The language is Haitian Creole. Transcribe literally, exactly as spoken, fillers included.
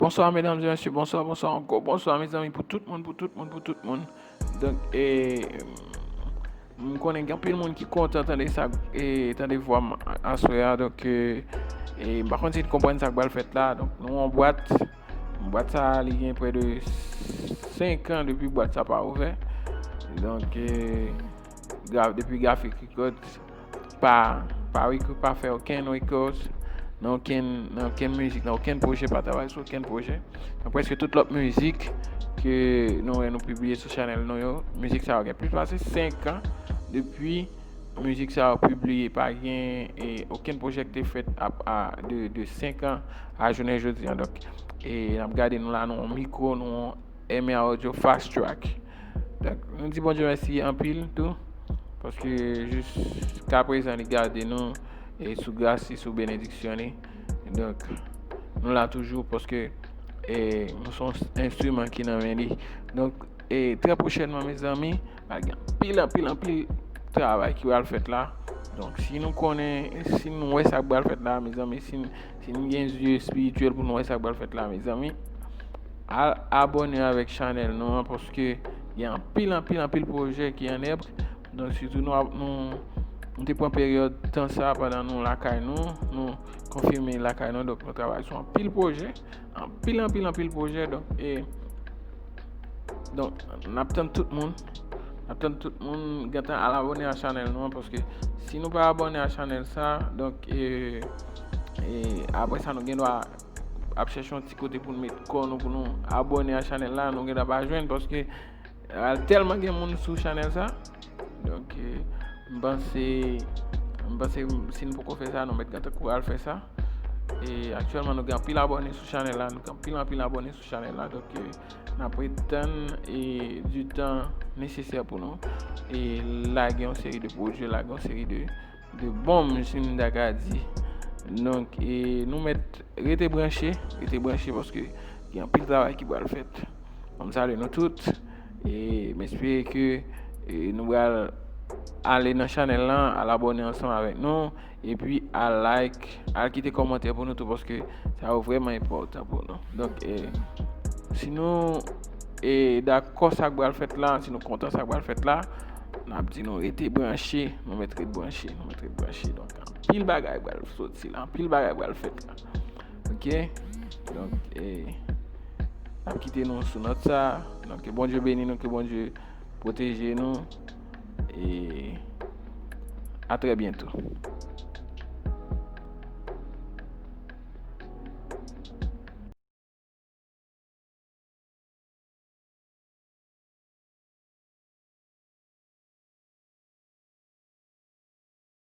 Bonsoir, mesdames et messieurs. Bonsoir, bonsoir encore. Bonsoir, mes amis, pour tout le monde, pour tout le monde, pour tout le monde. Donc, et, m konnen gen anpil moun ki kontan tande sa, e tande vwa m aswè a. Donk, e, e m pa konn si n konprann sa k pral fèt la. Donk, nou an bwat. Bwat sa a, li gen prè de senk an depi bwat sa pa ouvè. Donk, e, gra, depi Grafik Records pa, pa, pa fè okenn records nan okenn, nan okenn mizik, nan okenn pwojè, pa travay sou okenn pwojè. Nan prèske tout lòt mizik ke nou wè nou pibliye sou chanèl nou yo, mizik sa yo gen plis pase senk an depi mizik sa yo pibliye. Pa gen, e, okenn pwojè ki te fèt ap, a, de, de senk an a jounen jodi an. Donk, e, n ap gade nou la, nou yon mikwo, nou yon M A Audio Fast Track. Donk, nou di Bondye mèsi anpil tou, paske jiskaprezan li gade nou, e sou gras li, sou benediksyon li. Donk, nou la toujou paske, e, nou se yon enstriman ki nan men li. Donk, e, trè pwochènman, mezanmi, pral gen anpil, anpil, anpil travay ki pral fèt la. Donk, si nou konnen, si nou wè sa k pral fèt la, mezanmi, si, si nou gen zye espirityèl pou nou wè sa k pral fèt la, mezanmi, al abòne avèk chanèl nou an, paske gen anpil, anpil, anpil pwojè ki an nèb. Donk, sitou nou ap, nou, nou te pran peryòd tan sa a pandan nou lakay nou, nou konfine lakay nou, donk nou travay sou anpil pwojè, anpil, anpil, anpil pwojè. Donk, e, donk, n ap tann tout moun, n ap tann tout moun gentan al abòne a chanèl nou an, paske si nou pa abòne a chanèl sa, donk, e, e, apre sa, nou gen dwa ap chèche yon ti kote pou nou met kò nou, pou nou abòne a chanèl la, nou gen dwa pa jwenn, paske, a, tèlman gen moun sou chanèl sa. Donk, e, m panse, m panse si n poko fè sa, nou mèt gentan kouri al fè sa. E aktyèlman, nou gen anpil abòne sou chanèl la, nou gen anpil, anpil abòne sou chanèl la. Donk, e, n ap ret tann, e, di tan nesesè pou nou, e, lage yon seri de pwodui, lage yon seri de, de bonm, si m ta ka di. Donk, e, nou mèt rete branche, rete branche, paske gen anpil travay ki pral fèt. Bon, m salye nou tout, e m espere ke, e, nou pral ale nan chanèl lan, al abòne ansanm avèk nou, epi al like, al kite kòmantè pou nou tou, paske sa yo vrèman enpòtan pou nou. Donk, e, si nou, e, dakò sa k pral fèt la, si nou kontan sa k pral fèt la, n ap di nou rete branche, nou mèt ret branche, nou mèt ret branche. Donk, anpil bagay pral soti la, anpil bagay pral fèt la. Ok? Donk, e, n ap kite nou sou nòt sa. Donk, ke Bondye beni nou, ke Bondye pwoteje nou. E a trè byento.